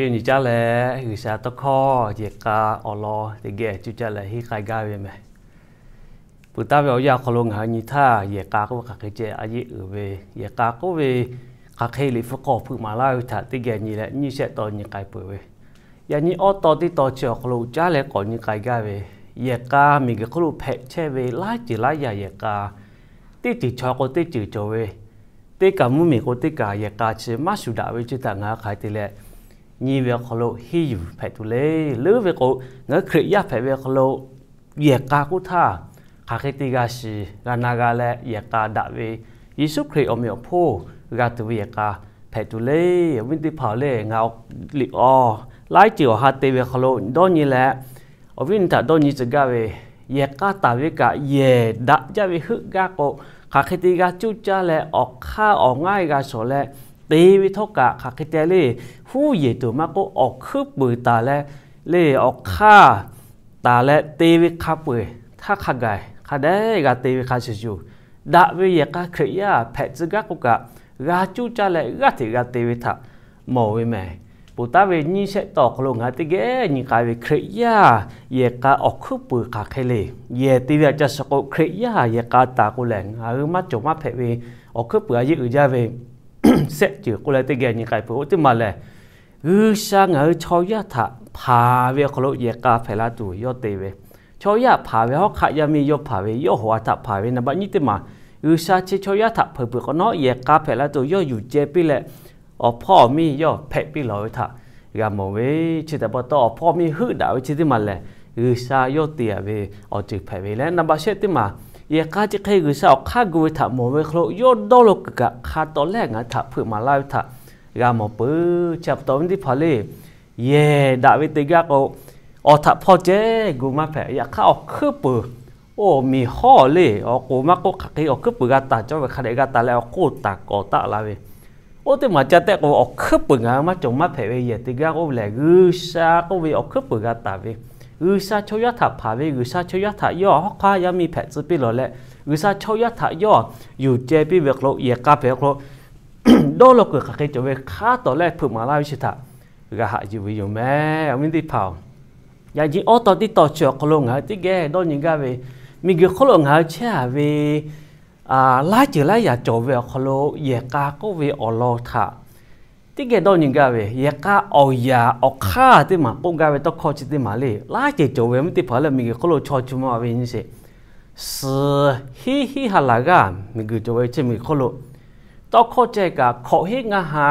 Teˇ nyi caˉ leh G'uiˬsha tawˇ hkawˇ yehˬ k'a awˬ lawn teˇ geh cuˇ caˇ leh henˇ k'ai gaˇ ve mehˬ. Peuˬ taˍ ve awˬ yanˇ awˬ hk'aw lo ngaˬ hui nyi htaˇ yehˬ k'a k'oˆ ve hk'aˬ hk'e ceh a yeˆ uiˍ ve, yehˬ k'a k'oˆ ve hk'aˬ hk'e Liꞈ hpu hk'aw hpeuꞈ maˍ laˇ ve htaꞈ teˇ geh nyi leh nyiˇ shehˆ taw nyi k'ai peuˬ ve, yaꞈ nyi awˉ taw teˇ taw chi awˬ hk'aw lo caˉ leh k'awꞈ nyi k'ai gaˇ ve, yehˬ k'a miˬguiˬ hk'oˆ lo hpehꞈ chehˇ ve laiˉ ceuˬ laiˉ yaꞈ yehˬ k'a, teˇ ceuˬ chaw k'o teˇ ceuˬ cawˬ ve, teˇ kaꞈ mvuhˇmiˬ k'o teˇ kaꞈ yehˬ k'a chi maˇ shuˍ daꞈ ve chi htaꞈ ngaˬ hui hk'aˬ hk'e te leh nyi ve awˬ hk'aw lo henˇ yuˬ hpehꞈ tuˬ le. Leuˉ ve k'o, ngaˬ hui Hkriꞈ yaˇ hpehꞈ ve awˬ hk'aw lo yehˬ k'a k'oˆ htaˇ, hk'aˬ hk'e te g'a shiˍ g'a na g'a leh yehˬ k'a daꞈ ve, Yeˍsuˆ Hkriꞈ awˬ meꞈ awˬ hponˇ g'a tuˬ ve yehˬ k'a hpehꞈ tuˬ le. Awˬ viˉ teˇ hpaˍ-oˬ le, ngaˬ liꞈ awˬ laiˉ ceuˬ awˬ ha te ve hk'aw lo dawˇ nyi leh, awˬ viˉ nyi htaꞈ dawˇ nyi tcuh gaˇ ve, yehˬ k'a taˍ ve kaꞈ yehˬ daꞈ jaˇ ve heuˆ gaˇ k'o, hk'aˬ hk'e te g'a cuˇ caˇ leh awˬ hk'aˇ awˬ ngaiˇ g'a shawˍ leh, te ve htawˇ kaꞈ hk'aˬ hk'e te le, huˉ yehˬ tuˬ maˇ k'oˆ, awˬ hkuiˉ puiˍ taˍ leh le, awˬ hk'aˇ taˍ leh te ve hk'a peu-eˬ htaˇ hk'a gaˬ hk'a dehꞈ g'a te ve hk'a shuˍ shuˍ, daꞈ ve yehˬ k'a Hkriꞈ yaˇ hpehꞈ tcuh gaˇ k'oˆ kaꞈ, g'a cuˇ caˇ leh g'aˇ hteꞈ g'a te ve htaꞈ mawˬ ve mehˬ. Peuˬ taˍ ve nyiˇ shehˆ taw awˬ hk'aw lo ngaˬ hui teˇ geh nyi k'ai ve Hkriꞈ yaˇ yehˬ k'a awˬ hkuiˉ puiˍ hk'aˬ hk'e le. Yehˬ te ve aꞈ ca shuˍ k'o, Hkriꞈ yaˇ yehˬ k'a taˍ k'o lehˬ, ngaˬ hui maˇ cawˬ maˇ hpehꞈ ve awˬ hkuiˉ puiˍ a yeˆ uiˍ jaˇ ve shehˆ ceuˬ k'oˆ leh teˇ geh nyi k'ai peuˬ. Oˇ teˇ maˬ lehˬ, G'uiˬsha ngaˬ hui chaw yaˇ htaꞈ hpanˍ ve awˬ hk'aw lo yehˬ k'a hpehꞈ la tuˬ yawˇ te ve, chaw yaˇ hpanˍ ve hawˉ hk'aˆ yaˇ miˇ yawˇ hpanˍ ve yawˇ hoꞈ a htaꞈ hpanˍ ve. Naˍ baꞈ nyiˇ teˇ maˬ, G'uiˬsha chi chaw yaˇ htaꞈ hpeuꞈ peuˬ k'awꞈ nawˉ yehˬ k'a hpehꞈ la tuˬ yawˇ yuˬ ceh piˇ leh, awˬ hpawˇ awˬ miˇ yawˇ hpehꞈ piˇ lawˬ ve htaꞈ g'a mawˬ ve. Chi htaꞈ pa taw, awˬ hpawˇ miˇ heuˆ daꞈ ve chi teˇ maˬ lehˬ, G'uiˬsha yawˇ te a ve awˬ ceuˬ hpehꞈ ve leh, naˍ baꞈ shehˆ teˇ maˬ, yehˬ k'a chi hk'e G'uiˬsha awˬ hk'aˇ gu ve htaꞈ mawˬ ve hk'aw lo yawˇ dawˇ law kuiˬ kaꞈ hk'a tawˍ leh ngaˬ hui htaꞈ hpeuꞈ maˍ laˇ ve htaꞈ g'a mawˬ peuˬ. Chi pa taw, awˬ viˉ teˇ hpaˍ le, yehˬ daꞈ ve te gaˇ k'o, awˬ htaꞈ hpawˇ ceh gu maˇ hpehꞈ. Yaꞈ hk'aˇ, awˬ hkuiˉ puiˍ, oˇ miˬ hawˉ le, awˬ k'oˍ maˇ k'oˆ, hk'aˬ hk'e awˬ hkuiˉ puiˍ g'a taˍ cawˇ ve hk'a dehꞈ g'a taˍ leh, awˬ hk'oˆ taˍ kawˍ taˆ la ve, oˇ teˇ maˬ ca tehˆ k'o, awˬ hkuiˉ puiˍ ngaˬ hui maˇ cawˬ maˇ hpehꞈ ve yehˬ te gaˇ k'oˆ ve lehˬ, G'uiˬsha k'oˆ ve awˬ hkuiˉ puiˍ g'a taˍ ve, G'uiˬsha chaw yaˇ htaꞈ hpanˍ ve, G'uiˬsha chaw yaˇ htaꞈ yawˇ hawˉ hk'aˇ yaˇ miˇ hpehꞈ tcuh piˇ lawˬ leh, G'uiˬsha chaw yaˇ htaꞈ yawˇ yuˬ ceh piˇ ve hk'aw lo, yehˬ k'a hpehꞈ hk'aw lo dawˇ law kuiˬ hk'aˬ hk'e cawˬ ve hk'a tawˍ leh hpeuꞈ maˍ laˇ ve chi htaꞈ g'a haꞈ yuˬ ve yoˬ mehˬ. Awˬ viˉ teˇ hpaˍ-oˬ, yaꞈ nyi awˉ taw teˇ taw chi awˬ hk'aw lo ngaˬ hui teˇ geh dawˇ nyi gaˇ ve, miˬguiˬ hk'oˆ lo ngaˬ hui chehˇ a ve laiˉ ceuˬ laiˉ yaꞈ cawˬ ve awˬ hk'aw lo yehˬ k'a k'oˆ ve awˬ lawn htaꞈ teˇ geh dawˇ nyi gaˇ ve, yehˬ k'a awˬ yaꞈ awˬ hk'aˇ teˇ maˬ k'oˆ gaˇ ve tawˇ hkawˇ chi teˇ maˬ le, laiˉ ceuˬ cawˬ ve awˬ viˉ teˇ hpaˍ le, miˬguiˬ hk'oˆ lo chaw chi ma ve nyi sheˍ, suhˍ hiˉ hiˉ ha laˬ g'aˇ miˬguiˬ cawˬ ve chi miˬguiˬ hk'oˆ lo tawˇ hkawˇ ceh kaꞈ hkawꞈ hiˉ ngaˇ ha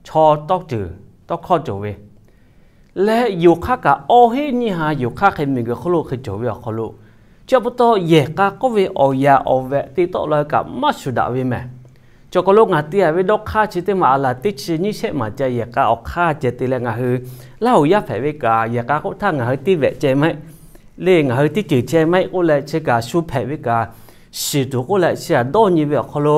chaw tawˇ ceuˬ tawˇ hkawˇ cawˬ ve, leh yoˬ hk'aˇ kaꞈ awˇ heˆ nyiˇ ha yoˬ hk'aˇ hk'e miˬguiˬ hk'oˆ lo hk'e cawˬ ve awˬ hk'aw lo, chi pa taw yehˬ k'a k'oˆ ve awˬ yaꞈ awˬ vehꞈ te tawˆ la ve kaꞈ maˇ shuˍ daꞈ ve mehˬ. Cawˬ hk'aw lo ngaˬ te a ve dawˇ hk'aˇ chi teˇ maˬ a laˬ teˇ chi nyiˇ shehˆ maˬ ceh yehˬ k'a awˬ hk'aˇ ceh te leh ngaˬ hui Laˇ huˍ yaˇ hpehꞈ ve kaꞈ yehˬ k'a k'oˆ htaˇ ngaˬ hui teˇ vehꞈ ceh maˇ heˆ le, ngaˬ hui teˇ ceuˬ ceh maˇ heˆ k'oˆ leh chi kaꞈ shu hpehꞈ ve kaꞈ shiˍ tuˬ k'oˆ leh chi htaꞈ dawˇ nyi ve awˬ hk'aw lo,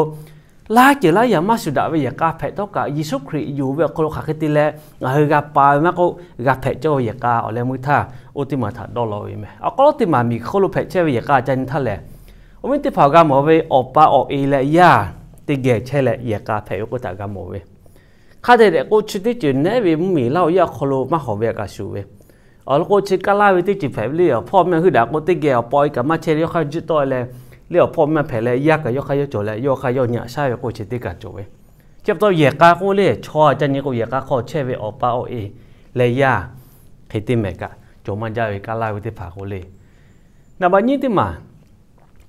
laiˉ ceuˬ laiˉ yaꞈ maˇ shuˍ daꞈ ve yehˬ k'a hpehꞈ htawˇ kaꞈ Yeˍsuˆ Hkriꞈ yonˍ ve awˬ hk'aw lo hk'aˬ hk'e te leh ngaˬ hui g'a pa ve maˇ k'oˆ, g'a hpehꞈ cawˇ ve yehˬ k'a awˬ leh meuˇ htaˇ, oˇ teˇ maˬ htaꞈ dawˇ law ve mehˬ. Awˬ hk'aw lo teˇ maˬ miˬguiˬ hk'oˆ lo hpehꞈ chehˇ ve yehˬ k'a ca nyi htaˇ lehˬ, awˬ viˉ teˇ hpaˍ g'a mawˬ ve awˬ pa awˬ e leh yaˇ teˇ geh chehˇ leh yehˬ k'a hpehꞈ ve k'oˆ htaꞈ g'a mawˬ ve. Hk'a dehꞈ dehꞈ k'o, chi teˇ ceuˬ nehˉ ve mvuhˇmiˬ Laˇ huˍ yaˇ awˬ hk'aw lo maˇ hawˍ ve a kaꞈ shuˍ ve. Awˬ lawn k'o, chi Kaˇ laˇ ve teˇ ceuˬ hpehꞈ ve le, awˬ hpawˇ mehˆ heuˆ daꞈ k'o, teˇ geh awˬ pa awˬ e kaꞈ maˇ chehˇ le, yawˇ hk'aˇ jiˆ tawˆ leh, le awˬ hpawˇ mehˆ hpehꞈ leh yaˇ kaꞈ yawˇ hk'aˇ yawˇ cawˬ leh, yawˇ hk'aˇ yawˇ nyi aꞈ shaˉ ve k'oˆ chi teˇ kaꞈ cawˬ ve. Chi pa taw yehˬ k'a k'oˆ le, chaw a ca nyi k'o yehˬ k'a hk'aw chehˇ ve awˬ pa awˬ e leh yaˇ hk'e te mehˬ kaꞈ cawˬ maˇ jaˇ ve Kaˇ laˇ ve teˇ hpaˍ k'o le. Naˍ baꞈ nyiˇ teˇ maˬ,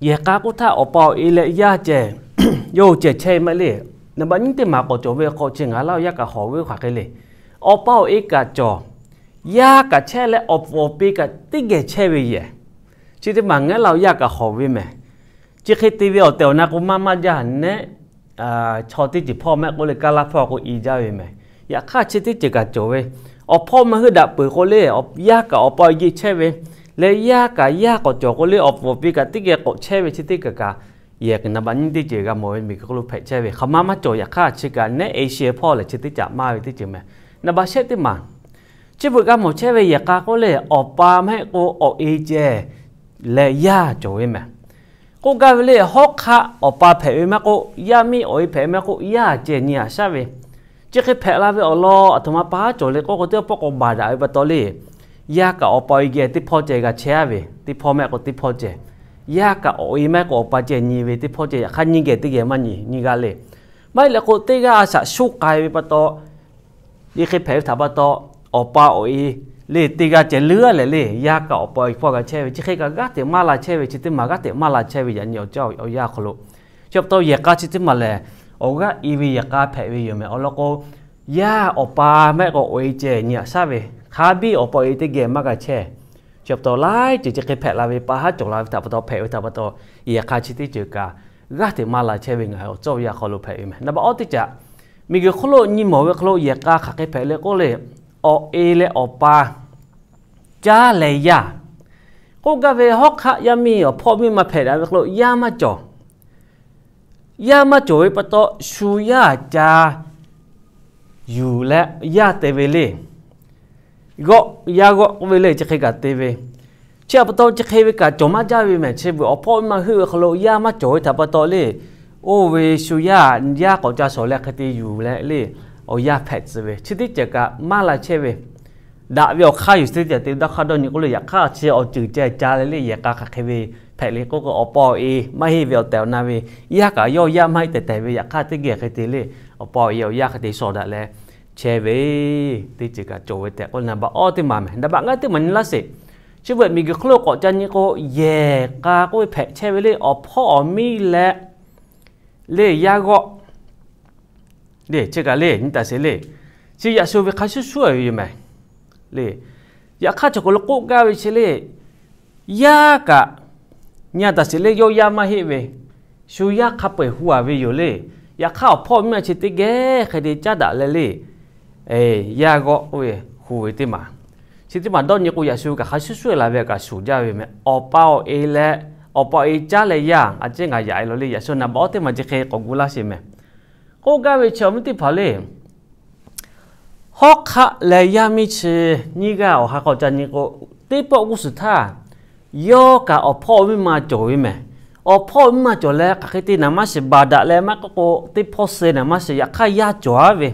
yehˬ k'a k'oˆ htaˇ awˬ pa awˬ e leh yaˇ ceh, yawˇ ceh chehˇ maˇ le. Naˍ baꞈ nyiˇ teˇ maˬ k'awꞈ cawˬ ve k'o, chi ngaˬ Laˇ huˍ yaˇ kaꞈ hawˍ ve hk'aˬ hk'e le. Awˬ pa awˬ e kaꞈ cawˬ, yaˇ kaꞈ chehˇ leh awˬ puˍ awˬ pi kaꞈ teˇ geh chehˇ ve yehˬ. Chi teˇ maˬ ngaˬ Laˇ huˍ yaˇ kaꞈ hawˍ ve mehˬ. Chi hk'e te ve awˬ tehˬ awˬ na k'o maˇ maˇ jaˇ nehˉ, chaw teˇ ceuˬ hpawˇ mehˆ k'oˆ le, Kaˇ laˇ hpawˇ k'o i jaˇ ve mehˬ. Yaꞈ hk'aˇ chi teˇ ceuˬ kaꞈ cawˬ ve, awˬ hpawˇ mehˆ heuˆ daꞈ peuˬ k'o le, yaˇ kaꞈ awˬ pa awˬ e chehˇ ve, leh yaˇ kaꞈ yaˇ k'awꞈ cawˬ k'o le, awˬ puˍ awˬ pi kaꞈ teˇ geh k'awꞈ chehˇ ve chi teˇ kaꞈ kaꞈ, yehˬ naˍ baꞈ nyiˇ teˇ ceuˬ g'a mawˬ ve miˬguiˬ hk'oˆ lo hpehꞈ chehˇ ve hk'aˬ ma maˇ cawˬ. Yaꞈ hk'aˇ chi kaꞈ nehˉ Eˇshaˍ hpawˇ lehˬ chi teˇ caꞈ maˇ ve teˇ ceuˬ mehˬ. Naˍ baꞈ shehˆ teˇ maˬ, chi beuꞈ g'a mawˬ chehˇ ve yehˬ k'a k'oˆ le, awˬ pa mehˆ k'o awˬ e ceh leh yaˇ cawˬ ve mehˬ. K'oˆ gaˇ ve le, hawˉ hk'aˆ awˬ pa hpehꞈ ve maˇ k'oˆ, yaˇ miˇ awˬ e hpehꞈ ve maˇ k'oˆ, yaˇ ceh nyi aꞈ shaˉ ve. Chi hk'e hpehꞈ la ve awˬ lawn aˬ htoꞈ ma pa haˉ cawˬ le k'oˆ k'o, teˇ pawˆ k'awꞈ baˬ daꞈ ve pa taw le, yaˇ kaꞈ awˬ pa awˬ e geh teˇ hpawˇ ceh g'a chehˇ ve, teˇ hpawˇ maˇ heˆ k'o teˇ hpawˇ ceh, yaˇ kaꞈ awˬ e maˇ heˆ k'o awˬ pa ceh nyi ve teˇ hpawˇ ceh, yaꞈ hk'aˇ nyiˇ geh teˇ geh maˇ nyi, nyiˇ g'aˇ le. Maˇ heˆ leh k'o, teˇ g'aˇ a shaꞈ shoˉ k'ai ve pa taw, chi hk'e hpehꞈ ve htaꞈ pa taw, awˬ pa awˬ e le teˇ g'aˇ ceh leuˉ leh le, yaˇ kaꞈ awˬ pa awˬ e hpawˇ g'a chehˇ ve, chi hk'e kaꞈ g'aˇ hteꞈ maˇ la chehˇ ve, chi teˇ maˬ g'aˇ hteꞈ maˇ la chehˇ ve yaꞈ nyi awˬ cawˇ awˬ yanˇ awˬ hk'aw lo. Chi pa taw yehˬ k'a chi teˇ maˬ lehˬ, awˬ g'aˇ i ve yehˬ k'a hpehꞈ ve yoˬ meh. Awˬ lawn k'o, yaˇ awˬ pa maˇ heˆ k'o awˬ e ceh nyi aꞈ shaˉ ve, hk'a biˇ awˬ pa awˬ e teˇ geh maˇ g'a chehˇ. Chi pa taw laiˉ ceuˬ chi hk'e hpehꞈ la ve pa haˉ cawˬ la ve htaꞈ pa taw, hpehꞈ ve htaꞈ pa taw, yehˬ k'a chi teˇ ceuˬ kaꞈ g'aˇ hteꞈ maˇ la chehˇ ve ngaˬ hui awˬ cawˇ awˬ yanˇ hk'aw lo hpehꞈ ve meh. Naˍ baꞈ awˇ teˇ caꞈ, miˬguiˬ hk'oˆ lo nyi mawˬ ve hk'aw lo yehˬ k'a hk'aˬ hk'e hpehꞈ le k'oˆ le, awˬ e leh awˬ pa, caˉ leh yaˇ k'oˆ gaˇ ve, hawˉ hk'aˆ yaˇ miˇ awˬ hpawˇ miˇ ma hpehꞈ daꞈ ve hk'aw lo yaˇ maˇ cawˬ. Yaˇ maˇ cawˬ ve pa taw, shu yaˇ ca yuˬ leh yaˇ te ve le. G'awˆ, yaˇ g'awˆ k'oˆ ve le, chi hk'e kaꞈ te ve. Chi htaꞈ pa taw chi hk'e ve kaꞈ cawˬ maˇ jaˇ ve meh. Chi beuꞈ awˬ hpawˇ miˇ ma heuˆ ve hk'aw lo yaˇ maˇ cawˬ ve htaꞈ pa taw le, oˇ ve shu yaˇ, yaˇ k'awꞈ ca shawˍ leh hk'e te yuˬ leh le, awˬ yaˇ hpehꞈ tcuh ve, chi teˇ ceuˬ kaꞈ maˇ la chehˇ ve. Daꞈ ve awˬ hk'aˇ yuˬ chi teˇ ceuˬ te dawˇ hk'aˇ dawˇ nyi k'oˆ le, yaꞈ hk'aˇ chi awˬ ceuˬ ceh ca leh le, yehˬ k'a hk'aˬ hk'e ve hpehꞈ le k'oˆ k'o, awˬ pa awˬ e maˇ heˆ ve awˬ tehˬ awˬ na ve, yaˇ kaꞈ yawˇ yaˇ maˇ heˆ tehˬ tehˬ ve, yaꞈ hk'aˇ teˇ geh hk'e te le, awˬ pa awˬ e awˬ yaˇ hk'e te shawˍ daꞈ leh chehˇ ve, teˇ ceuˬ kaꞈ cawˬ ve tehꞈ k'oˆ le, naˍ baꞈ awˇ teˇ maˬ meh. Naˍ baꞈ ngaˇ teˇ maˬ nyi laˇ sheˍ. Chi beuꞈ miˬguiˬ hk'oˆ lo k'awꞈ ca nyi k'o, yehˬ k'a k'oˆ ve hpehꞈ chehˇ ve le, awˬ hpawˇ awˬ miˇ leh le yaˇ g'awˆ le, chi kaꞈ le nyi taˍ sheˍ le. Chi yaꞈ shu ve hk'a shuˍ shuˍ ve yoˬ meh. Le, yaꞈ hk'aˇ chaw k'o lo k'oˆ gaˇ ve chi le, yaˇ kaꞈ nyi taˍ sheˍ le, yawˇ yaˇ maˇ heˆ ve, shu yaˇ hk'a peu-eˬ hu-a ve yoˬ le. Yaꞈ hk'aˇ awˬ hpawˇ miˇ ma chi teˇ geh hk'e te caˉ daꞈ leh le, yaˇ g'awˆ k'oˆ ve hu ve teˇ maˬ, chi teˇ maˬ dawˇ nyi k'o, yaꞈ shu kaꞈ hk'a shuˍ shuˍ la ve kaꞈ shuˍ jaˇ ve meh. Awˬ pa awˬ e leh, awˬ pa awˬ e caˉ leh yaˇ, a ciˉ ngaˬ yaꞈ e lo le, yaꞈ shu naˍ baꞈ awˇ teˇ maˬ chi hk'e k'awꞈ gu laˇ sheˍ meh. K'oˆ gaˇ ve chi awˬ viˉ teˇ hpaˍ le, hawˉ hk'aˆ leh yaˇ miˇ chi nyiˇ g'aˇ awˬ ha k'awꞈ ca nyi k'o, teˇ pawˆ g'uˇ suhˍ htaˇ, yawˇ kaꞈ awˬ hpawˇ awˬ miˇ ma cawˬ ve meh. Awˬ hpawˇ awˬ miˇ ma cawˬ leh hk'aˬ hk'e te naˍ maˇ shiˍ, baˬ daꞈ leh maˇ k'oˆ k'o, teˇ hpawˇ suh naˍ maˇ shiˍ, yaꞈ hk'aˇ yaˇ cawˬ-a ve.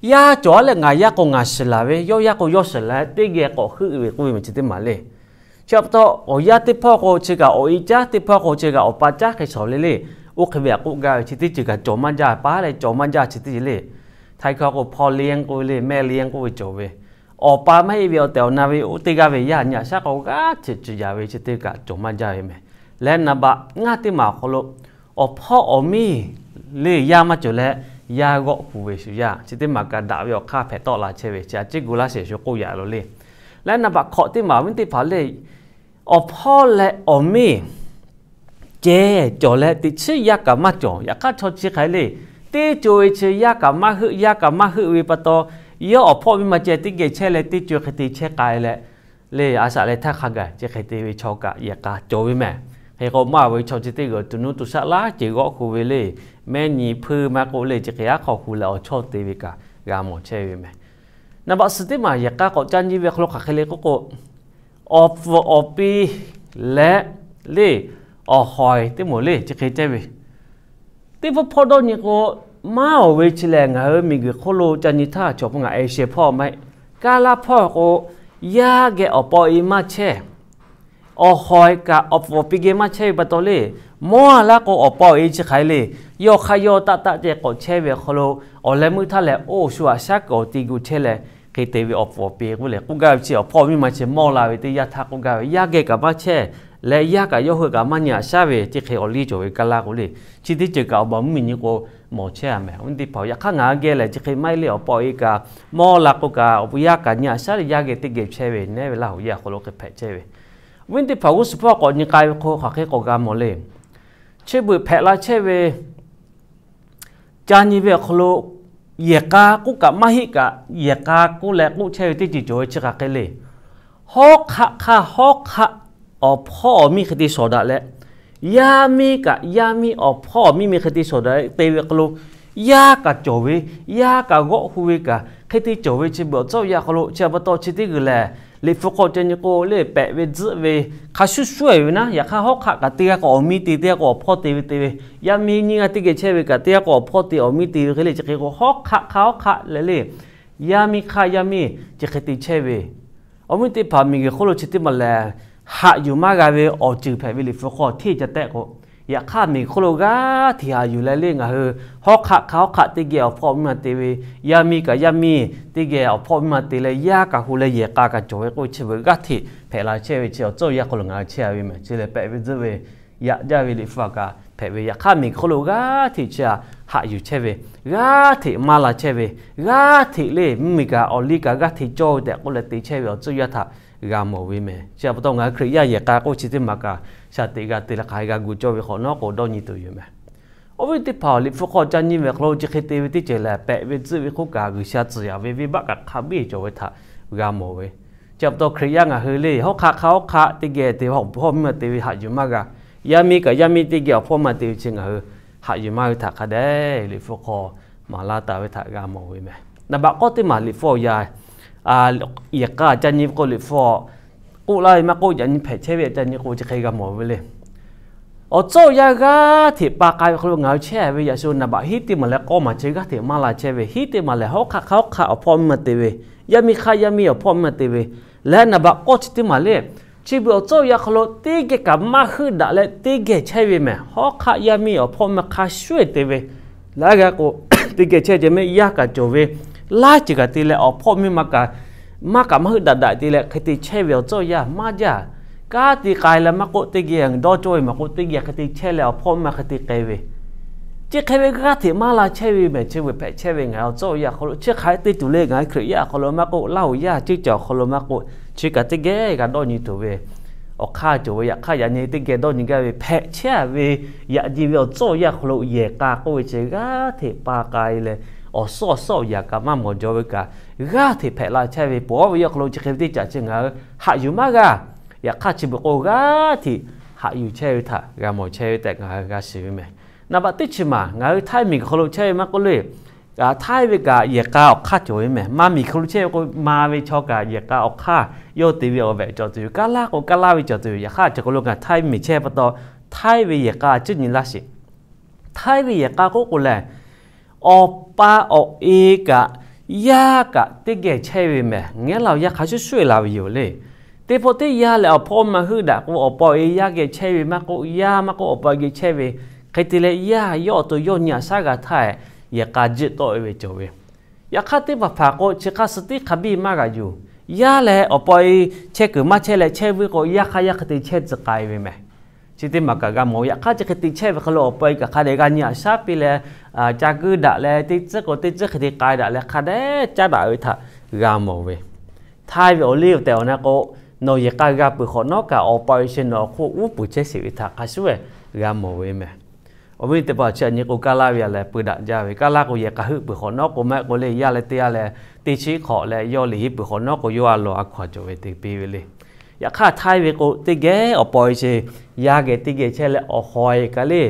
Yaˇ cawˬ-a leh ngaˬ yaˇ k'o ngaˬ shiˍ laˬ ve, yawˇ yaˇ k'o yawˇ shiˍ laˬ, teˇ geh k'awꞈ heuˆ ve k'oˆ ve meh chi teˇ maˬ le. Chi pa taw awˬ yaˇ teˇ hpawˇ k'o chi kaꞈ awˬ e caˉ, teˇ hpawˇ k'o chi kaꞈ awˬ pa caˉ hk'e shawˍ le le. Oˇ hk'e ve htaꞈ k'oˆ gaˇ ve chi teˇ ceuˬ kaꞈ cawˬ maˇ jaˇ, pa leh cawˬ maˇ jaˇ chi teˇ ceuˬ le. Htaiˍ hkawˇ k'o พ่อเลี้ยง k'oˆ ve le, แม่เลี้ยง k'oˆ ve cawˬ ve. Awˬ pa maˇ heˆ ve awˬ tehˬ awˬ na ve oˇ teˇ g'aˇ ve yaˇ nyi aꞈ shaˉ k'o g'aˇ hteꞈ ciˍ yaˍ ve chi teˇ kaꞈ cawˬ maˇ jaˇ ve meh. Leh naˍ baꞈ ngaˇ teˇ maˬ awˬ hk'aw lo, awˬ hpawˇ awˬ miˇ le yaˇ maˇ cawˬ leh, yaˇ g'awˆ hu ve shu yaˇ chi teˇ maˬ kaꞈ daꞈ ve awˬ hk'aˇ hpehꞈ tawˆ la chehˇ ve, chi a ciˉ gu laˇ sheˍ shu k'oˆ yaꞈ lo le. Leh naˍ baꞈ hkawꞈ teˇ maˬ awˬ viˉ teˇ hpaˍ le, awˬ hpawˇ leh awˬ miˇ ceh cawˬ leh teꞈ chiˉ yaˇ kaꞈ maˇ cawˬ. Yaꞈ hk'aˇ chaw chi hk'aˬ hk'e le, teˇ co-e chi yaˇ kaꞈ maˇ heuˆ, yaˇ kaꞈ maˇ heuˆ ve pa taw, yawˇ awˬ hpawˇ miˇ ma ceh teˇ geh chehˇ leh teˇ co hk'e te chehˇ k'ai leh, le a shaꞈ leh htaˇ hk'a gaˬ chi hk'e te ve chaw kaꞈ yehˬ k'a cawˬ ve meh. Hk'e k'o maˇ ve chaw chi teˇ g'aˇ tuˬ nuˇ tuˬ shaˆ laˇ ceuˬ g'awˆ hu ve le, mehˉ nyi hpuiˇ maˇ k'oˆ le, chi hk'e aˉ hk'aw hu leh awˬ chawˇ te ve kaꞈ g'a mawˬ chehˇ ve meh. Naˍ baꞈ suhˍ teˇ maˬ yehˬ k'a k'awꞈ ca nyi ve hk'aw lo hk'aˬ hk'e le k'oˆ k'o, awˬ pfuhˍ awˬ pi leh le, awˬ hawˍ teˇ moˍ le chi hk'e ceh ve, teˇ hpawˇ hpawˇ dawˇ nyi k'o, maˇ oˬ ve chi lehˬ ngaˬ hui miˬguiˬ hk'oˆ lo ca nyi htaˇ chaw hpu ngaˬ Asia hpawˇ maˇ heˆ, Kaˇlaˇ hpawˇ k'o, yaˇ geh awˬ pa awˬ e maˇ chehˇ. Awˬ hawˍ kaꞈ awˬ pfuhˍ awˬ pi geh maˇ chehˇ ve pa taw le, mawˇ laˇ k'o awˬ pa awˬ e chi hk'aˬ hk'e le, yawˇ hk'aˇ yawˇ taˆ taˆ ceh k'awꞈ chehˇ ve awˬ hk'aw lo, awˬ leh meuˇ htaˇ lehˬ oˇ shu aꞈ shaˉ kuiˬ awˬ ti gu chehˇ leh, hk'e te ve awˬ pfuhˍ awˬ pi k'oˆ leh k'oˆ gaˇ ve chi awˬ hpawˇ miˇ ma chi mawˇ la ve teˇ yanˇ htaˇ k'oˆ gaˇ ve, yaˇ geh kaꞈ maˇ chehˇ leh yaˇ kaꞈ yawˇ hui kaꞈ maˇ nyi aꞈ shaˉ ve, chi hk'e awˬ liˇ cawˬ ve Kaˇlaˇ k'o le, chi teˇ ceuˬ kaꞈ awˬ baˬ mvuhˇ miˬ nyi k'o mawˬ chehˇ a meh. Awˬ viˉ teˇ hpaˍ, yaꞈ hk'aˇ ngaˬ hui geh lehˬ chi hk'e maˇ heˆ le, awˬ pa awˬ e kaꞈ mawˇ la k'o kaꞈ awˬ yaˇ kaꞈ nyi aꞈ shaˉ leh yaˇ geh teˇ geh chehˇ ve nehˉ ve laˇ hoꞈ yaˇ awˬ hk'aw lo hk'e hpehꞈ chehˇ ve. Awˬ viˉ teˇ hpaˍ, g'uˇ suhˍ hpawˇ k'awꞈ nyi k'ai ve hk'o hk'aˬ hk'e k'awꞈ g'a mawˬ le. Chi beuꞈ hpehꞈ la chehˇ ve, ca nyi ve awˬ hk'aw lo yehˬ k'a k'oˆ kaꞈ maˇ heˆ kaꞈ, yehˬ k'a k'oˆ leh k'oˆ chehˇ ve teˇ ceuˬ cawˬ ve chi hk'aˬ hk'e le. Hawˉ hk'aˆ hk'aˇ hawˉ hk'aˆ awˬ hpawˇ awˬ miˇ hk'e te shawˍ daꞈ leh, yaˇ miˇ kaꞈ yaˇ miˇ awˬ hpawˇ awˬ miˇ miˇ hk'e te shawˍ daꞈ leh te ve hk'aw lo, yaˇ kaꞈ cawˬ ve, yaˇ kaꞈ g'awˆ hu ve kaꞈ hk'e te cawˬ ve chi beuꞈ awˬ tcuhˉ awˬ yaˇ hk'aw lo chi pa taw chi teˇ g'uiˬ lehˬ, Liꞈ hpu hk'aw ca nyi k'o le, pehꞈ ve tzuhˆ ve hk'a shuˍ shuˍ-e ve naˉ, yaꞈ hk'aˇ hawˉ hk'aˆ kaꞈ teˇ g'aˇ k'o awˬ miˇ te, teˇ g'aˇ k'o awˬ hpawˇ te ve te ve, yaˇ miˇ nyiˇ g'aˇ teˇ geh chehˇ ve kaꞈ teˇ g'aˇ k'o awˬ hpawˇ te awˬ miˇ te ve hk'e le, chi hk'e k'o hawˉ hk'aˆ hk'a hawˉ hk'aˆ leh le, yaˇ miˇ hk'aˇ yaˇ miˇ chi hk'e te chehˇ ve, awˬ miˇ teˇ hpaˍ miˬguiˬ hk'oˆ lo chi teˇ maˬ lehˬ, haꞈ yuˬ maˇ g'a ve awˬ ceuˬ hpehꞈ ve Liꞈ hpu hk'aw hteˇ ca tehˆ k'o, yaꞈ hk'aˇ miˬguiˬ hk'oˆ lo g'aˇ hteꞈ haꞈ yuˬ leh le, ngaˬ hui hawˉ hk'aˆ hk'a hawˉ hk'aˆ teˇ geh awˬ hpawˇ miˇ ma te ve, yaˇ miˇ kaꞈ yaˇ miˇ teˇ geh awˬ hpawˇ miˇ ma te leh, yaˇ kaꞈ hu leh yehˬ k'a kaꞈ cawˬ ve k'oˆ ve chi beuꞈ g'aˇ hteꞈ hpehꞈ la chehˇ ve chi awˬ tcuhˉ awˬ yanˇ hk'aw lo ngaˬ hui chehˇ ve mehˬ. Chi lehˬ pehꞈ ve tzuhˆ ve yaꞈ jaˇ ve Liꞈ hpu a kaꞈ hpehꞈ ve, yaꞈ hk'aˇ miˬguiˬ hk'oˆ lo g'aˇ hteꞈ chi a haꞈ yuˬ chehˇ ve, g'aˇ hteꞈ maˇ la chehˇ ve, g'aˇ hteꞈ le mvuhˇmiˬ kaꞈ awˬ liˇ kaꞈ g'aˇ hteꞈ cawˇ ve tehꞈ k'oˆ leh te chehˇ ve awˬ tcuhˉ awˬ yanˇ htaꞈ g'a mawˬ ve mehˬ. Chi pa taw ngaˬ hui Hkriꞈ yaˇ yehˬ k'a k'oˆ chi teˇ maˬ kaꞈ shaˍ teꞈ g'a te leh hk'aˬ hk'e g'a gu cawˇ ve hk'awꞈ nawˉ k'o dawˇ nyi tuˬ yoˬ mehˬ. Oˇ ve teˇ hpaˍ Liꞈ hpu hk'aw ca nyi ve hk'aw lo chi hk'e te ve teˇ ceuˬ lehˬ, pehꞈ ve tzuhˆ ve hk'oˆ kaꞈ G'uiˬsha tcuhˍ yaꞈ ve venˇbaˆ kaꞈ hk'a biˇ cawˬ ve htaꞈ g'a mawˬ ve. Chi pa taw Hkriꞈ yaˇ ngaˬ hui le hawˉ hk'aˆ hk'a hawˉ hk'aˆ teˇ geh te awˬ hpawˇ miˇ ma te ve haꞈ yuˬ maˇ g'a. Yaˇ miˇ kaꞈ yaˇ miˇ teˇ geh awˬ hpawˇ miˇ ma te ve chi ngaˬ hui haꞈ yuˬ maˇ ve htaꞈ hk'a dehꞈ Liꞈ hpu hk'aw maˍ laˇ taˍ ve htaꞈ g'a mawˬ ve mehˬ. Naˍ baꞈ k'awˇ teˇ maˬ Liꞈ hpu awˬ yanˇ yehˬ k'a ca nyi ve k'o, Liꞈ hpu k'oˆ laˇ ve maˇ k'oˆ, yaꞈ nyi hpehꞈ chehˇ ve ca nyi k'o chi hk'e g'a mawˬ ve le. Awˬ tcuhˉ awˬ yanˇ g'aˇ hteꞈ pa k'ai ve hk'aw lo ngaˬ hui chehˇ ve yaꞈ shu naˍ baꞈ hiˉ teˇ maˬ leh k'awˇ maˬ chi g'aˇ hteꞈ maˇ la chehˇ ve, hiˉ teˇ maˬ lehˬ hawˉ hk'aˆ hk'a hawˉ hk'aˆ awˬ hpawˇ miˇ ma te ve, yaˇ miˇ hk'aˇ yaˇ miˇ awˬ hpawˇ miˇ ma te ve, leh naˍ baꞈ k'awˇ chi teˇ maˬ le, chi beuꞈ awˬ tcuhˉ awˬ yanˇ hk'aw lo teˇ geh kaꞈ maˇ heuˆ daꞈ leh teˇ geh chehˇ ve mehˬ. Hawˉ hk'aˆ yaˇ miˇ awˬ hpawˇ miˇ ma hk'a shuˍ-e te ve, laiˉ g'aˇ k'o teˇ geh chehˇ ceh mehˬ. Yaˇ kaꞈ cawˬ ve laiˉ ceuˬ kaꞈ te leh awˬ hpawˇ miˇ ma kaꞈ maˇ kaꞈ maˇ heuˆ daꞈ daꞈ te leh hk'e te chehˇ ve awˬ tcuhˉ awˬ yanˇ maˇ jaˇ. Kanˉ te k'ai leh maˇ k'oˆ, teˇ geh dawˇ cawˇ ve maˇ k'oˆ, teˇ geh hk'e te chehˇ leh awˬ hpawˇ miˇ ma hk'e te k'ai ve, chi hk'e ve g'aˇ hteꞈ maˇ la chehˇ ve mehˬ. Chi beuꞈ hpehꞈ chehˇ ve ngaˬ hui awˬ tcuhˉ awˬ yanˇ hk'aw lo chi hk'aˬ hk'e te tuˬ le, ngaˬ hui Hkriꞈ yaˇ awˬ hk'aw lo maˇ k'oˆ, Laˇ huˍ yaˇ ceuˇ caˬ awˬ hk'aw lo maˇ k'oˆ, chi kaꞈ teˇ geh g'a dawˇ nyi tuˬ ve awˬ hk'aˇ cawˬ ve. Yaꞈ hk'aˇ yaꞈ nyi teˇ geh dawˇ nyi gaˇ ve hpehꞈ chehˇ ve, yaꞈ nyi ve awˬ tcuhˉ awˬ yanˇ hk'aw lo yehˬ k'a k'oˆ ve chi g'aˇ hteꞈ pa k'ai leh awˬ suhˉ awˬ suhˉ awˬ yanˇ kaꞈ maˇ mawˬ jaw ve kaꞈ g'aˇ hteꞈ hpehꞈ la chehˇ ve, pawˬ ve awˬ hk'aw lo chi hk'e ve teˇ caꞈ chi ngaˬ hui haꞈ yuˬ maˇ g'a. Yaꞈ hk'aˇ chi beuꞈ k'o g'aˇ hteꞈ haꞈ yuˬ chehˇ ve htaꞈ g'a mawˬ chehˇ ve tehꞈ ngaˬ hui g'a shiˍ ve mehˬ. Naˍ baꞈ teˇ chi maˬ ngaˬ hui htaiˇ miˬ hk'aw lo chehˇ ve maˇ k'oˆ le, htaiˇ ve kaꞈ yehˬ k'a awˬ hk'aˇ cawˬ ve mehˬ. Ma miˬ hk'aw lo chehˇ ve k'o, ma ve chaw kaꞈ yehˬ k'a awˬ hk'aˇ yawˇ te ve awˬ vehꞈ cawˬ tuˬ yoˬ. Kaˇ laˇ k'o kaˇ laˇ ve cawˬ tuˬ yoˬ. Yaꞈ hk'aˇ chi hk'aw lo ngaˬ htaiˇ miˬ chehˇ pa taw, htaiˇ ve yehˬ k'a cuˇ nyi laˇ sheˍ. Htaiˇ ve yehˬ k'a k'oˆ k'o lehˬ, awˬ pa awˬ e kaꞈ yaˇ kaꞈ teˇ geh chehˇ ve mehˬ. Ngaˬ hui Laˇ huˍ yaˇ hk'a shuˍ shuˍ-e la ve yoˬ le. Teˇ pawˆ teˇ yanˇ lehˬ awˬ hpawˇ miˇ ma heuˆ daꞈ k'o, awˬ pa awˬ e yaˇ geh chehˇ ve maˇ k'oˆ, yaˇ maˇ k'oˆ awˬ pa geh chehˇ ve, hk'e te leh yaˇ yawˇ awˬ to yawˇ nyi aꞈ shaˉ g'a htaˇ yehˬ k'a jiˆ tawˆ-e ve cawˬ ve. Yaꞈ hk'aˇ teˇ hpaˍ hpaˍ k'o chi hk'a suh tiˉ hk'a biˇ maˇ g'a yuˬ. Yaˇ leh awˬ pa e chehˇ kuiˬ maˇ chehˇ leh chehˇ ve k'o, yaˇ hk'aˇ yaˇ hk'e te chehˇ tcuh k'ai ve mehˬ. Chi teˇ maˬ kaꞈ g'a mawˬ. Yaꞈ hk'aˇ chi hk'e te chehˇ ve hk'aw lo awˬ pa e kaꞈ hk'a dehꞈ g'a nyi aꞈ shaˉ piˇ leh, ca guiˇ daꞈ leh teˇ tcuhˉ k'o teˇ tcuhˉ hk'e te k'ai daꞈ leh hk'a dehꞈ caˉ daꞈ ve htaꞈ g'a mawˬ ve. Htaiˇ ve awˬ liˇ awˬ tehˬ awˬ na k'o, nawˬ yehˬ k'a g'a peuˬ hk'awꞈ nawˉ kaꞈ awˬ pa e chi nawˬ awˬ hk'oˆ uˉ peunˍ chehˇ sheˍ ve htaꞈ hk'a shuˍ-e g'a mawˬ ve mehˬ. Awˬ viˉ teˇ hpaˍ chi aꞈ nyi k'o, kaˇ laˇ ve a leh peu daꞈ jaˇ ve, kaˇ laˇ k'o yehˬ k'a heuˆ peuˬ hk'awꞈ nawˉ k'o, maˇ heˆ k'o le yaˇ leh teˇ g'aˇ leh teˇ chiˉ hk'awꞈ leh yawˇ liꞈ henˇ peuˬ hk'awꞈ nawˉ k'o, yawˇ a lawˬ a hkaw-anˬ cawˬ ve te piˇ ve le. Yaꞈ hk'aˇ htaiˇ ve k'o, teˇ geh awˬ pa e chi yaˇ geh teˇ geh chehˇ leh awˬ haw e kaꞈ le,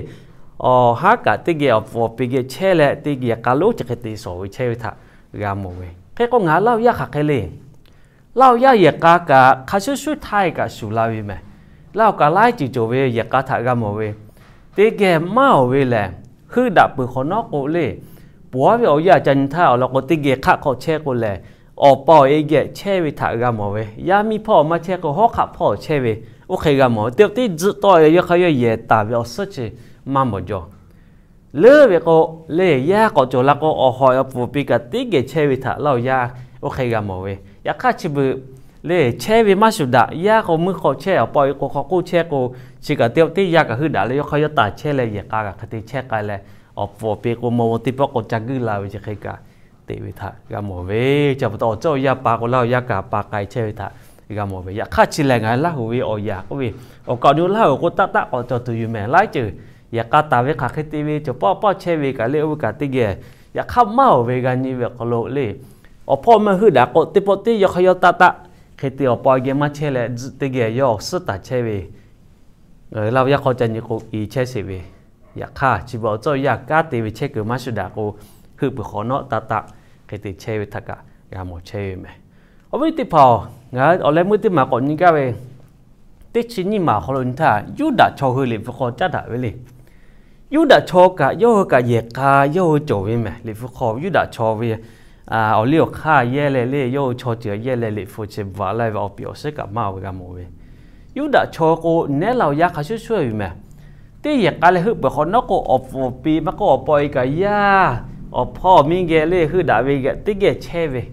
awˬ haˉ kaꞈ teˇ geh awˬ pfuhˍ awˬ pi geh chehˇ leh teˇ geh yehˬ k'a lonˉ chi hk'e te shawˍ ve chehˇ ve htaꞈ g'a mawˬ ve. Hk'e k'o ngaˬ hui Laˇ huˍ yaˇ hk'aˬ hk'e le. Laˇ huˍ yaˇ yehˬ k'a kaꞈ hk'a shuˍ shuˍ htaiˇ kaꞈ shuˍ la ve mehˬ. Laˇ huˍ kaꞈ laiˉ ceuˬ cawˬ ve yehˬ k'a htaꞈ g'a mawˬ ve. Teˇ geh maˇ awˬ ve lehˬ, heuˆ daꞈ peuˬ hk'awꞈ nawˉ k'o le, pawˬ ve awˬ yanˇ ca nyi htaˇ awˬ lawn k'o, teˇ geh hk'aˆ hk'aw chehˇ k'o lehˬ, awˬ pa awˬ e geh chehˇ ve htaꞈ g'a mawˬ ve. Yaˇ miˇ hpawˇ maˇ chehˇ k'o, hawˉ hk'aˆ hpawˇ chehˇ ve, oˇ hk'e g'a mawˬ ve. Teˇ teˇ tzuhꞈ tawˆ leh yawˇ hk'aˇ yawˇ yehˬ taˍ ve awˬ suhˉ chi maˇ mawˬ jaw. Leuˉ ve k'o, le yaˇ k'awꞈ cawˬ la k'o, awˬ haw awˬ pfuhˍ awˬ pi kaꞈ teˇ geh chehˇ ve htaꞈ Laˇ huˍ yaˇ oˇ hk'e g'a mawˬ ve. Yaꞈ hk'aˇ chi beuꞈ le chehˇ ve maˇ shuˍ daꞈ. Yaˇ k'o meuˇ hk'aw chehˇ, awˬ pa awˬ e k'o hk'aw k'oˆ chehˇ k'o, chi kaꞈ teˇ teˇ yaˇ kaꞈ heuˆ daꞈ leh yawˇ hk'aˇ yawˇ taˍ chehˇ leh yehˬ k'a kaꞈ hk'e te chehˇ k'ai leh, awˬ pfuhˍ awˬ pi k'o mawˬ mawˬ teˇ pawˆ k'o ca guiˇ la ve chi hk'e kaꞈ te ve htaꞈ g'a mawˬ ve. Chi pa taw awˬ cawˇ yaˇ pa k'o Laˇ huˍ yaˇ kaꞈ pa k'ai chehˇ ve htaꞈ g'a mawˬ ve. Yaꞈ hk'aˇ chi lehˬ ngaˬ hui Laˇ huˍ ve awˬ yaꞈ k'oˆ ve, awˬ kaˍ awˬ nu Laˇ huˍ k'o taˆ taˆ k'awꞈ cawˬ tuˬ yoˬ mehˬ. Laiˉ ceuˬ yehˬ k'a taˍ ve hk'aˬ hk'e te ve cawˬ pawˆ pawˆ chehˇ ve kaꞈ le, oˇ ve kaꞈ teˇ geh. Yaꞈ hk'aˇ maˇ awˬ ve g'a nyi ve awˬ hk'aw lo le, awˬ hpawˇ maˇ heuˆ daꞈ k'o, teˇ pawˆ teˇ yawˇ hk'aˇ yawˇ taˆ taˆ hk'e te awˬ pa geh maˇ chehˇ leh, tzuhꞈ teˇ geh yawˇ awˬ suhˉ taˍ chehˇ ve, Laˇ huˍ yaˇ hk'aw ca nyi k'o i chehˇ sheˍ ve. Yaꞈ hk'aˇ chi beuꞈ awˬ cawˇ yaˇ kanˉ te ve chehˇ kuiˬ maˇ shuˍ daꞈ k'o, heuˆ peuˬ hk'awꞈ nawˉ taˆ taˆ hk'e te chehˇ ve htaꞈ kaꞈ g'a mawˬ chehˇ ve mehˬ. Awˬ viˉ teˇ hpaˍ-oˬ, ngaˬ hui awˬ leh meuˇ teˇ maˬ k'awꞈ nyi gaˇ ve, teˇ chi nyiˇ maˬ awˬ hk'aw lo nyi htaˇ, Yuˇdaꞈ chaw hui Liꞈ hpu hk'aw caˉ daꞈ ve le. Yuˇdaꞈ chaw kaꞈ yawˇ hui kaꞈ yehˬ k'a yawˇ hui cawˬ ve mehˬ. Liꞈ hpu hk'aw Yuˇdaꞈ chaw ve awˬ liˇ awˬ hk'aˇ yehˇ leh le, yawˇ hui chaw ceuˬ yehˇ leh Liꞈ hpu chi bvuhꞈ laˇ ve awˬ piˍ awˬ suhˉ kaꞈ maˇ ve g'a mawˬ ve. Yuˇdaꞈ chaw k'o, nehˉ la awˬ yaˇ hk'a shuˍ shuˍ ve mehˬ. Teˇ yehˬ k'a leh heuˆ peuˬ hk'awꞈ nawˉ k'o, awˬ pfuhˍ awˬ pi maˇ k'oˆ, awˬ pa awˬ e kaꞈ yaˇ, awˬ hpawˇ awˬ miˇ geh le heuˆ daꞈ ve geh teˇ geh chehˇ ve.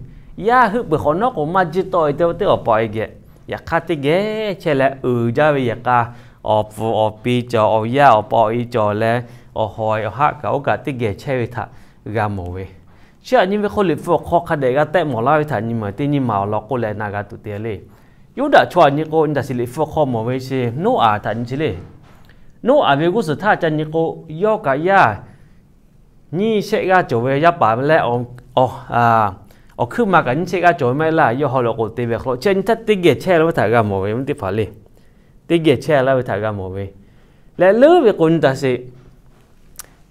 Yaˇ heuˆ peuˬ hk'awꞈ nawˉ k'o, maˇ jiˇ tawˆ e teˇ awˬ pa awˬ e geh, yaꞈ hk'aˇ teˇ geh chehˇ leh uiˍ jaˇ ve yehˬ k'a, awˬ pfuhˍ awˬ pi cawˬ, awˬ yaˇ awˬ pa awˬ e cawˬ leh, awˬ hawˍ awˬ haˆ kaꞈ oˇ kaꞈ teˇ geh chehˇ ve htaꞈ g'a mawˬ ve. Chi htaꞈ nyi ve k'o, Liꞈ hpu awˬ hk'aw hk'a dehꞈ g'a tehˆ mawˬ laˇ ve htaꞈ nyi maˬ teˇ nyiˇ maˬ awˬ lawn k'oˆ leh na g'a tuˬ te le. Yuˇdaꞈ chaw htaꞈ nyi k'o, nyi taˍ sheˍ, Liꞈ hpu awˬ hk'aw mawˬ ve chi Noˉaꞈ htaꞈ nyi chi le. Noˉaꞈ ve g'uˇ suhˍ htaˇ ca nyi k'o, yawˇ kaꞈ yaˇ nyiˇ shehˆ g'aˇ cawˬ ve yaˇ paˍ leh, awˬ hkuiˉ ma kaꞈ nyiˇ shehˆ g'aˇ cawˬ ve maˇ heˆ laˇ. Yawˇ haw lo k'o te ve hk'aw lo chi nyi htaˇ teˇ geh chehˇ laˇ ve htaꞈ g'a mawˬ ve teˇ hpaˍ le. Teˇ geh chehˇ laˇ ve htaꞈ g'a mawˬ ve. Leh leuˉ ve k'o, nyi taˍ sheˍ,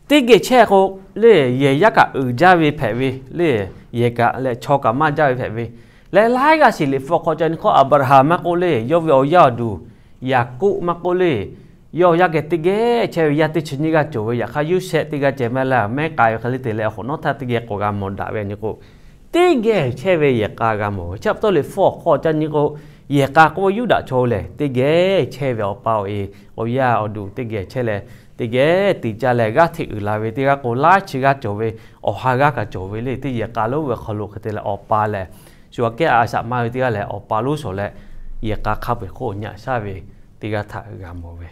teˇ geh chehˇ k'o le, yehˬ yaˇ kaꞈ uiˍ jaˇ ve hpehꞈ ve le. Yehˬ kaꞈ leh chaw kaꞈ maˇ jaˇ ve hpehꞈ ve. Leh laiˉ g'aˇ shiˍ Liꞈ hpu awˬ hk'aw ca nyi hk'awˇ, Aˍbraˍhanˍ maˇ k'oˆ le, yawˇ ve awˬ yaˇ awˬ duˬ Yaˍkoˆ maˇ k'oˆ le, yawˇ yaˇ geh teˇ geh chehˇ ve yaˇ teˇ chi nyiˇ g'aˇ cawˬ ve. Yaꞈ hk'aˇ Yoˇsehꞈ teˇ g'aˇ ceh maˇ heˆ laˇ, mehˉ k'ai ve hk'e le te leh awˬ hk'awꞈ nawˉ htaˇ teˇ geh k'awꞈ g'a mawˬ daꞈ ve nyi k'o, teˇ geh chehˇ ve yehˬ k'a g'a mawˬ ve. Chi pa taw Liꞈ hpu awˬ hk'aw ca nyi k'o, yehˬ k'a k'oˆ ve Yuˇdaꞈ chaw lehˬ teˇ geh chehˇ ve, awˬ pa awˬ e, awˬ yaˇ awˬ duˬ teˇ geh chehˇ leh, teˇ geh te caˇ leh g'aˇ hteꞈ uiˍ la ve teˇ g'aˇ k'o, laiˉ chi g'aˇ cawˬ ve, awˬ ha g'aˇ kaꞈ cawˬ ve le. Teˇ yehˬ k'a lonˉ ve hk'aw lo hk'e te leh awˬ pa lehˬ, shu aꞈ kehˉ a shaꞈ maˇ ve teˇ g'aˇ lehˬ, awˬ pa lonˉ shawˍ leh yehˬ k'a hk'a peu-eˬ hk'oˆ nyi shaˉ ve teˇ g'aˇ htaꞈ g'a mawˬ ve.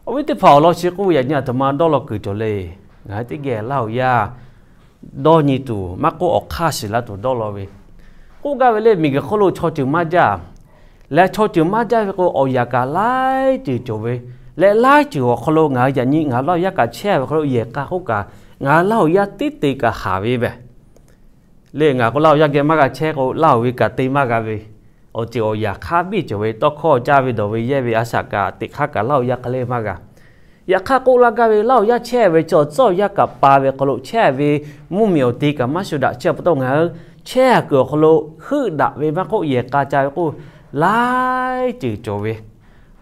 Awˬ viˉ teˇ hpaˍ awˬ lawn chi k'oˆ ve yaꞈ nyi aˬ htoꞈ ma dawˇ law kuiˬ cawˬ le. Ngaˬ hui teˇ geh laˇ awˬ yaˇ dawˇ nyi tuˬ maˇ k'oˆ, awˬ hk'aˇ shiˍ laˇ tuˬ dawˇ law ve. K'oˆ gaˇ ve le, miˬguiˬ hk'oˆ lo chaw ceuˬ maˇ jaˇ leh, chaw ceuˬ maˇ jaˇ ve k'o, awˬ yaꞈ kaꞈ laiˉ ceuˬ cawˬ ve. Leh laiˉ ceuˬ awˬ hk'aw lo ngaˬ hui yaꞈ nyi ngaˬ hui laˇ awˬ yaˇ kaꞈ chehˇ ve hk'aw lo yehˬ k'a k'oˆ kaꞈ, ngaˬ hui laˇ awˬ yaˇ teˇ te kaꞈ haˍ ve mehˬ. Le ngaˬ k'o laˇ awˬ yaˇ geh maˇ g'a chehˇ k'o, laˇ awˬ ve kaꞈ te maˇ g'a ve, awˬ ceuˬ awˬ yaꞈ hk'a biˇ cawˬ ve, tawˇ hkawˇ caˇ ve dawˬ ve yehˇ ve a shaꞈ kaꞈ teꞈ hk'aˇ kaꞈ laˇ awˬ yaˇ hk'e le maˇ g'a. Yaꞈ hk'aˇ k'oˆ laˇ gaˇ ve, laˇ awˬ yaˇ chehˇ ve chaw tcuhˉ awˬ yaˇ kaꞈ pa ve hk'aw lo chehˇ ve mvuhˇmiˬ awˬ te kaꞈ maˇ shu daꞈ. Chi pa taw ngaˬ hui chehˇ kuiˬ awˬ hk'aw lo heuˆ daꞈ ve maˇ k'oˆ, yehˬ k'a ca ve k'oˆ, laiˉ ceuˬ cawˬ ve,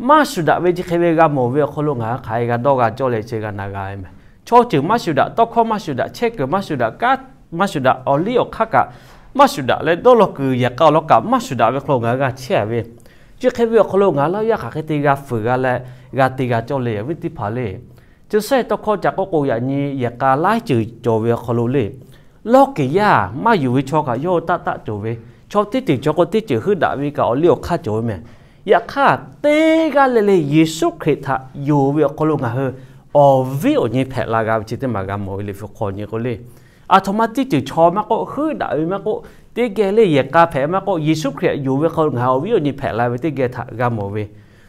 maˇ shu daꞈ ve chi hk'e ve g'a mawˬ ve awˬ hk'aw lo ngaˬ hui hk'aˬ hk'e g'a dawˇ g'a cawˇ leh chi g'a na g'a ve mehˬ. Chaw ceuˬ maˇ shu daꞈ, tawˇ hkawˇ maˇ shu daꞈ, chehˇ kuiˬ maˇ shu daꞈ, kanˉ maˇ shu daꞈ, awˬ liˇ awˬ hk'aˇ kaꞈ maˇ shu daꞈ leh dawˇ law kuiˬ yehˬ k'a awˬ lawn kaꞈ maˇ shu daꞈ ve hk'aw lo ngaˬ hui g'a chehˇ ve. Chi hk'e ve awˬ hk'aw lo ngaˬ hui laˇ awˬ yaˇ hk'aˬ hk'e te g'a fuiˍ g'a leh g'a te g'a cawˇ le, awˬ viˉ teˇ hpaˍ le. Chi sehˉ tawˇ hkawˇ ca k'oˆ k'o, yaꞈ nyi yehˬ k'a laiˉ ceuˬ cawˬ ve awˬ hk'aw lo le, lawˇ keˍ yaˇ maˇ yuˬ ve chaw kaꞈ yawˇ hui taˆ taˆ cawˬ ve, chaw teˇ ceuˬ chaw k'o teˇ ceuˬ heuˆ daꞈ ve kaꞈ awˬ liˇ awˬ hk'aˇ cawˬ ve mehˬ. Yaꞈ hk'aˇ teˇ g'aˇ le le Yeˍsuˆ Hkriꞈ htaꞈ yonˍ ve awˬ hk'aw lo ngaˬ hui awˬ viˉ awˬ nyi hpehꞈ la g'a ve chi teˇ maˬ g'a mawˬ ve Liꞈ hpu hk'aw nyi k'o le. Aˬ htoꞈ ma teˇ ceuˬ chaw maˇ k'oˆ, heuˆ daꞈ ve maˇ k'oˆ, teˇ geh le yehˬ k'a hpehꞈ maˇ k'oˆ, Yeˍsuˆ Hkriꞈ yonˍ ve hk'aw lo ngaˬ hui awˬ viˉ awˬ nyi hpehꞈ la ve teˇ geh htaꞈ g'a mawˬ ve.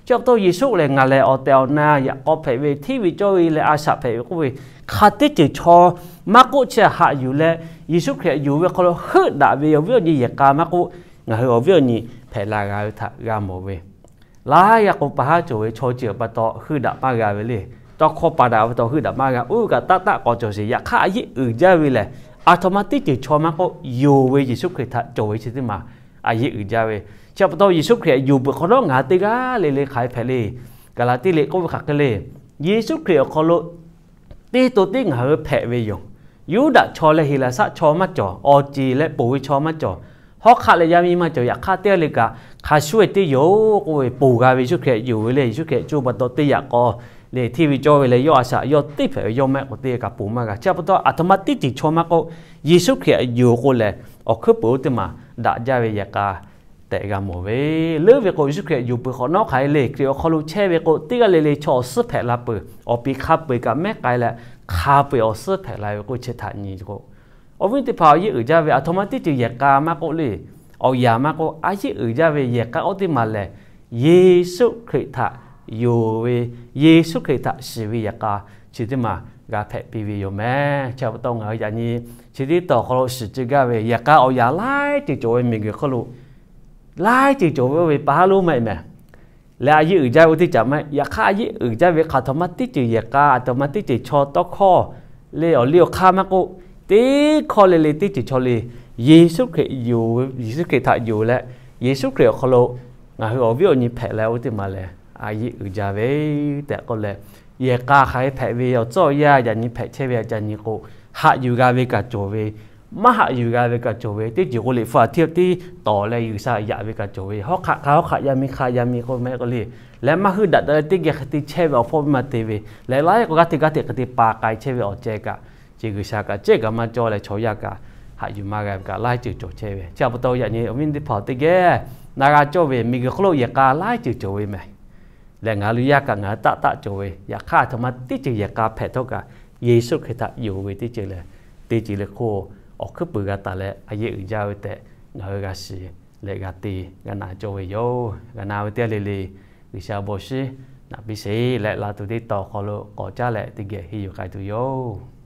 Chi pa taw Yeˍsuˆ lehˬ ngaˬ lehˬ awˬ tehˬ awˬ na yaꞈ k'aw hpehꞈ ve, hteˇ ve cawˇ ve leh a shaꞈ hpehꞈ ve k'oˆ ve, hk'a teˇ ceuˬ chaw maˇ k'oˆ chi haꞈ yuˬ leh, Yeˍsuˆ Hkriꞈ yonˍ ve hk'aw lo heuˆ daꞈ ve awˬ viˉ awˬ nyi yehˬ k'a maˇ k'oˆ, ngaˬ hui awˬ viˉ awˬ nyi hpehꞈ la g'a ve htaꞈ g'a mawˬ ve. Laiˉ g'aˇ k'o pa haˉ cawˬ ve chaw ceuˬ pa taw heuˆ daꞈ maˇ g'a ve le. Tawˇ hkawˇ pa daꞈ pa taw heuˆ daꞈ maˇ g'a. Uˉ kaꞈ taˆ taˆ k'awꞈ cawˬ sheˍ. Yaꞈ hk'aˇ a yeˆ uiˍ jaˇ ve lehˬ, aˬ htoꞈ ma teˇ ceuˬ chaw maˇ k'oˆ, yonˍ ve Yeˍsuˆ Hkriꞈ htaꞈ cawˬ ve chi teˇ maˬ a yeˆ uiˍ jaˇ ve. Chi pa taw Yeˍsuˆ Hkriꞈ yonˍ peuˬ hk'awꞈ nawˉ ngaˬ hui teˇ g'aˇ le le hk'aˬ hk'e hpehꞈ le. Gaˍlaˍtiˆ liꞈ k'oˆ ve hk'aˬ hk'e le. Yeˍsuˆ Hkriꞈ awˬ hk'aw lo teˇ to tiˉ ngaˬ hui hpehꞈ ve yoˬ. Yuˇdaꞈ chaw leh Heˍlaˍsaˆ chaw maˇ cawˬ, awˬ ceˬ leh poˬ ve chaw maˇ cawˬ, hawˉ hk'aˆ leh yaˇ miˇ maˇ cawˬ. Yaꞈ hk'aˇ teˇ g'aˇ le kaꞈ hk'a shuˍ e teˇ yoˬ k'oˆ ve, poˬ g'a ve Yeˍsuˆ Hkriꞈ yonˍ ve le. Yeˍsuˆ Hkriꞈ co pa taw teˇ yaꞈ k'aw le, hteˇ ve cawˇ ve leh yawˇ a shaꞈ yawˇ teˇ hpehꞈ ve yawˇ mehˆ k'o teˇ g'aˇ kaꞈ poˬ maˇ g'a. Chi pa taw aˬ htoꞈ ma teˇ ceuˬ chaw maˇ k'oˆ, Yeˍsuˆ Hkriꞈ yonˍ k'o lehˬ, awˬ hkuiˉ peuˬ oˇ teˇ maˬ daꞈ jaˇ ve yehˬ k'a tehꞈ g'a mawˬ ve. Leuˉ ve k'o Yeˍsuˆ Hkriꞈ yonˍ peuˬ hk'awꞈ nawˉ hk'aˬ hk'e le. Hkriꞈ awˬ hk'aw lo chehˇ ve k'o teˇ g'aˇ le le chaw awˬ suhˉ hpehꞈ la peuˬ. Awˬ piˍ hk'a peu-eˬ kaꞈ mehˉ k'ai leh hk'a peu-eˬ awˬ suhˉ hpehꞈ la ve k'oˆ chi htaꞈ nyi k'o, awˬ viˉ teˇ hpaˍ awˬ yeˇ uiˍ jaˇ ve aˬ htoꞈ ma teˇ ceuˬ yehˬ k'a maˇ k'oˆ le, awˬ yaꞈ maˇ k'oˆ, a yeˇ uiˍ jaˇ ve yehˬ k'a oˇ teˇ maˬ lehˬ, Yeˍsuˆ Hkriꞈ htaꞈ yonˍ ve, Yeˍsuˆ Hkriꞈ htaꞈ shiˍ ve yehˬ k'a chi teˇ maˬ g'a hpehꞈ piˇ ve yoˬ mehˬ. Chi pa taw ngaˬ hui yaꞈ nyi chi teˇ taw awˬ hk'aw lo shiˍ ceuˬ gaˇ ve yehˬ k'a awˬ yaꞈ laiˉ ceuˬ cawˬ ve miˬguiˬ hk'oˆ lo laiˉ ceuˬ cawˬ ve oˇ ve pa haˉ lonˉ maˇ heˆ mehˬ. Leh a yeˇ uiˍ jaˇ ve oˇ teˇ caꞈ maˇ heˆ. Yaꞈ hk'aˇ a yeˇ uiˍ jaˇ ve hk'aˬ htoꞈ ma teˇ ceuˬ yehˬ k'a, aˬ htoꞈ ma teˇ ceuˬ chaw tawˇ hkawˇ le, awˬ liˇ awˬ hk'aˇ maˇ k'oˆ, teˇ hkawˇ le le teˇ ceuˬ chaw le Yeˍsuˆ Hkriꞈ yonˍ, Yeˍsuˆ Hkriꞈ htaꞈ yonˍ leh, Yeˍsuˆ Hkriꞈ awˬ hk'aw lo ngaˬ hui awˬ viˉ awˬ nyi hpehꞈ leh oˇ teˇ maˬ lehˬ, a yeˆ uiˍ jaˇ ve tehꞈ k'oˆ leh, yehˬ k'a hk'aˬ hk'e hpehꞈ ve awˬ tcuhˉ awˬ yanˇ yaꞈ nyi hpehꞈ chehˇ ve a ca nyi k'o, haꞈ yuˬ g'a ve kaꞈ cawˬ ve, maˇ haꞈ yuˬ g'a ve kaꞈ cawˬ ve, teˇ ceuˬ k'o liꞈ hpu a htiˇ tiˉ tawˍ leh G'uiˬsha yaꞈ ve kaꞈ cawˬ ve, hawˉ hk'aˆ hk'a hawˉ hk'aˆ yaˇ miˇ hk'a yaˇ miˇ k'oˆ mehˆ k'oˆ le, leh maˇ huiˉ daꞈ daꞈ leh teˇ geh hk'e te chehˇ ve awˬ hpawˇ maˇ te ve lehˬ, laiˉ k'o g'aˇ hteꞈ g'aˇ hteꞈ hk'e te pa k'ai chehˇ ve awˬ ceh kaꞈ, chi G'uiˬsha kaꞈ cehˇ kaꞈ maˇ cawˇ leh chaw yaˇ kaꞈ haꞈ yuˬ maˇ g'a ve kaꞈ laiˉ ceuˬ cawˬ chehˇ ve. Chi a pa taw yaꞈ nyi awˬ viˉ teˇ hpaˍ teˇ geh na g'a cawˇ ve miˬguiˬ hk'oˆ lo yehˬ k'a laiˉ ceuˬ cawˬ ve mehˬ. Leh ngaˬ hui yaˇ kaꞈ ngaˬ hui taˆ taˆ cawˬ ve, yaꞈ hk'aˇ a htoꞈ ma teˇ ceuˬ yehˬ k'a hpehꞈ htawˇ kaꞈ, Yeˍsuˆ Hkriꞈ htaꞈ yonˍ ve teˇ ceuˬ lehˬ, teˇ ceuˬ le hk'oˆ awˬ hkuiˉ puiˍ g'a taˍ leh a yeˆ uiˍ jaˇ ve tehꞈ ngaˬ hui g'a shiˍ leh g'a te g'a na cawˇ ve yoˬ. G'a na ve teˇ g'aˇ le le G'uiˬsha bon shinˉ naꞈ piˇ sheˍ leh, la tuˬ teˇ tawn awˬ hk'aw lo k'awꞈ caˉ leh teˇ geh henˇ yuˬ k'ai tuˬ yoˬ.